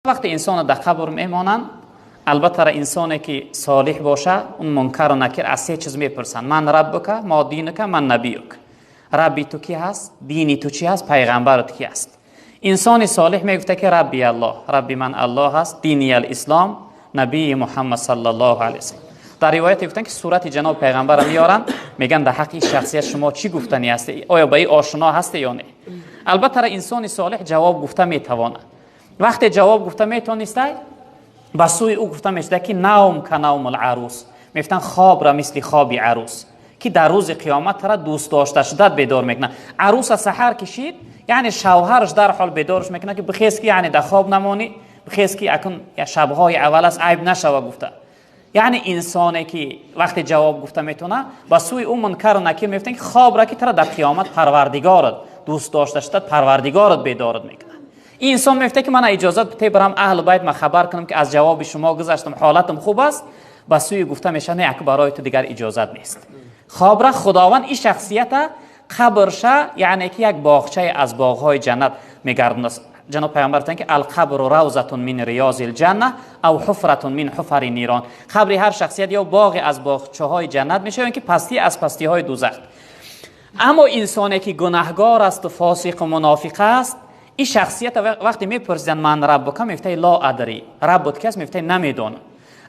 Вақте инсонро дар қабр мемонанд, албатта инсоне ки солеҳ боша, он Мункару Накир аз се чиз мепурсанд: من ربك، ما دينك، من نبيك. Рабби ту ки ҳаст, дини ту чӣ ҳаст, пайғамбарат ки ҳаст? Инсони солеҳ мегуфта ки ربي الله, рабби ман Аллоҳ ҳаст, ديني الإسلام, نبيي محمد صلى الله عليه وسلم. Дар ривояте гуфтанд, ки сурати ҷаноби пайғамбарро меоранд, мегӯянд: дар ҳаққи шахсият шумо чӣ гуфтанӣ ҳасте, оё ба ин ошино ҳасте ё не? Албатта, инсони солеҳ ҷавоб гуфта метавонад. Вақте ҷавоб гуфта метонистай, ба сӯи ӯ гуфта мешуда ки نوم كنوم العروس. Мегуфтанд, хобра мисли хоби арӯс, ки дар рӯзи қиёмат тара дӯст дошта шудат бедор мекунад. Арӯса саҳар кишид, яъне шавҳараш дарҳол бедорш мекунад, ки бихез, ки яъне дар хоб намонӣ, бихез, ки акун шабҳои аввал аст, айб нашава гуфта. Яъне инсоне ки вақте ҷавоб гуфта метавонад, ба сӯи ӯ Мункару Накир мегуфтанд, ки хобра, ки тара дар қиёмат парвардигорат дӯст дошта шудат, парвардигорат бедорат мекунад. Ин инсон мегуфта, ки мана иҷозат бите, барам аҳлу байт ма хабар кунам, ки аз ҷавоби шумо гузаштам, ҳолатам хуб аст. Ба сӯи гуфта мешавад: не, ак барои ту дигар иҷозат нест. Хобра Худованд ин шахсията қабрша, яъне ки як боғчае аз боғҳои ҷаннат мегардонад. Ҷаноб пайғамбар гуфтанд, ки القبر روضة من رياض الجنة أو حفرة من حفر النيران. Қабри ҳар шахсият ё боғе аз боғчаҳои ҷаннат мешавад, ки пастӣ аз пастиҳои дузах. Аммо инсоне ки гунаҳгор асту фосиқу мунофиқ аст, ин шахсията вақте мепурсиданд: من ربك, мегуфтаи: لا أدري. Раббут ки аст, мегуфтаи: намедонам.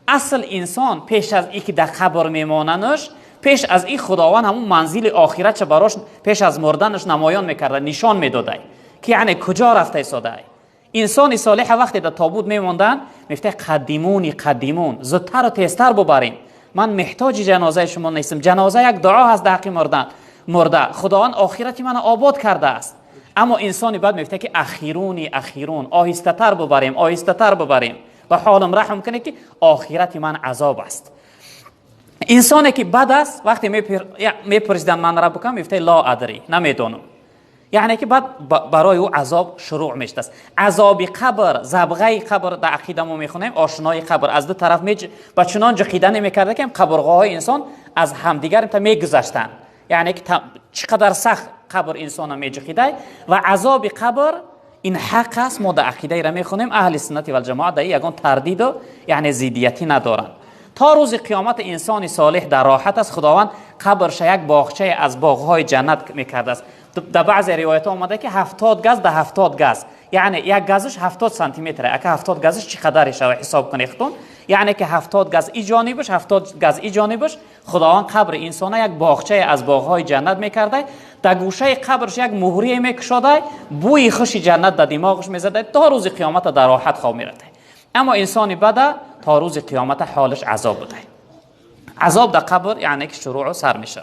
Асл инсон пеш аз ин ки дар қабр мемонанаш, пеш аз ин Худованд ҳамун манзили охиратша барош пеш аз мурданаш намоён мекарда, нишон медодай, ки яъне куҷо рафта истодай. Инсони солеҳа вақте дар тобут мемонданд, мегуфтай: قدموني قدموني, зудтару тезтар бубарем, ман меҳтоҷи ҷанозаи шумо нестам. Ҷаноза як дуо ҳаст дар ҳаққи мурдан мурда, Худованд охирати мана обод кардааст. Аммо инсони бад мегуфта, ки أخروني أخروني, оҳистатар бубарем, оҳистатар бубарем, ба ҳолам раҳм кунед, ки охирати ман азоб аст. Инсоне ки бад аст, вақте мепурсиданд: من ربك, мегуфта: لا أدري, намедонам. Яъне ки баъд барои ӯ азоб шурӯъ мешудааст, азоби қабр, забғаи қабр. Дар ақида мо мехонем, ошинои қабр аз ду тараф ба чунон ҷиқида намекарда, ки қабрғоҳои инсон аз ҳамдигар мегузаштанд, яъне ки чӣ қадар сахт қабр инсона меҷиқидай. Ва азоби қабр ин ҳақ аст. Мо дар ақидаеро мехонем, аҳли суннати валҷамоа дар ягон тардиду яъне зиддиятӣ надоранд. То рӯзи қиёмат инсони солеҳ дар роҳат аст. Худованд қабрша як боғчае аз боғҳои ҷаннат мекардааст. Дар баъзе ривоятҳо омада, ки 70 газ да 70 газ, яъне як газаш 70 сантиметр. Ака 70 газаш чӣ қадаре шава, ҳисоб кунед худтон. Яъне ки 70 газ и ҷонибаш, 70 газ и ҷонибаш, Худованд қабри инсона як боғчае аз боғҳои ҷаннат мекардай. Дар гӯшаи қабрш як муҳрие мекушодай, бӯи хуши ҷаннат дар димоғаш мезадай, то рӯзи қиёмата дар роҳат хоб мерафтай. Аммо инсони бада то рӯзи қиёмата ҳолаш азоб будай, азоб дар қабр, яъне ки шурӯъу сар мешавад.